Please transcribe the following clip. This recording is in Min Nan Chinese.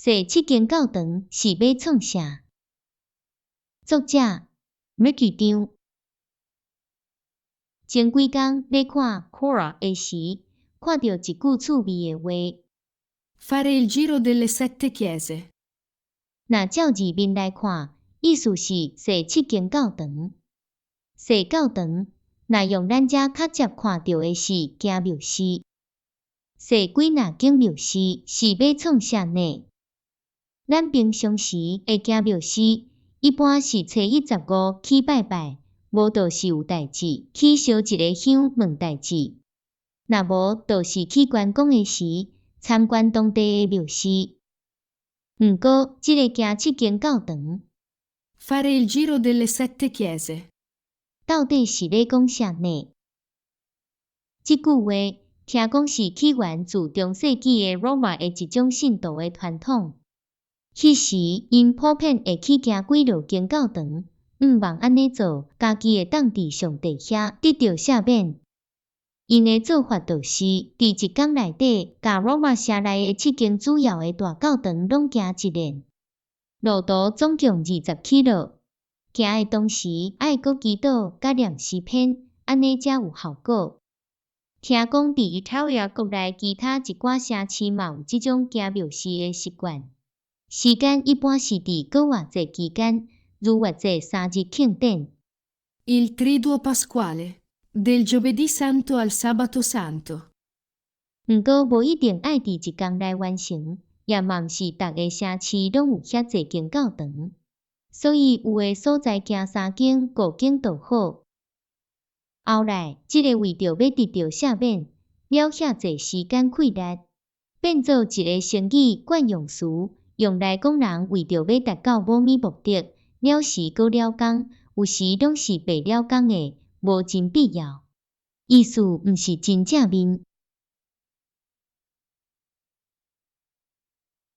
踅七間教堂是欲創啥？作者 Ricky 張。前幾工咧看 Quora 的時，看著一句趣味的話。 Fare il giro delle sette chiese. 若照字面來看，意思是踅七間教堂。踅教堂，若用咱遮較捷看著的是行廟寺。踅幾若間廟寺是欲創啥呢？咱平常時會行廟寺，一般是初一十五去拜拜，無就是有代誌去燒一个香問代誌。若無就是去觀光的時參觀當地的廟寺。毋過，這个行七間教堂， Fare il giro delle sette chiese. 到底是咧講啥呢？這句話聽講是起源自中世紀的羅馬的一種信徒的傳統。彼時，𪜶普遍會去行幾落間教堂，向望按呢做，家己會當佇上帝遐得著赦免。𪜶的做法就是，佇一工內底，共羅馬城內的七間主要的大教堂攏行一遍。路途總共20 kilo，行的同時愛閣祈禱佮念詩篇，按呢才有效果。聽講佇意大利國內其他一寡城市嘛有這種行廟寺的習慣。時間一般是佇逾越節期間，逾越節三日慶典。 Il Triduo Pasquale. Del giovedì santo al sabato santo. 毋過無一定愛佇一工內完成，也嘛毋是逐个城市攏有遐濟間教堂，所以有的所在行三間、五間就好。後來，這个為著欲得著赦免，了遐濟時間氣力，變做一个成語慣用詞，用來講人為著欲達到某物目的，了時閣了工，有時攏是白了工的，無真必要。意思毋是真正面。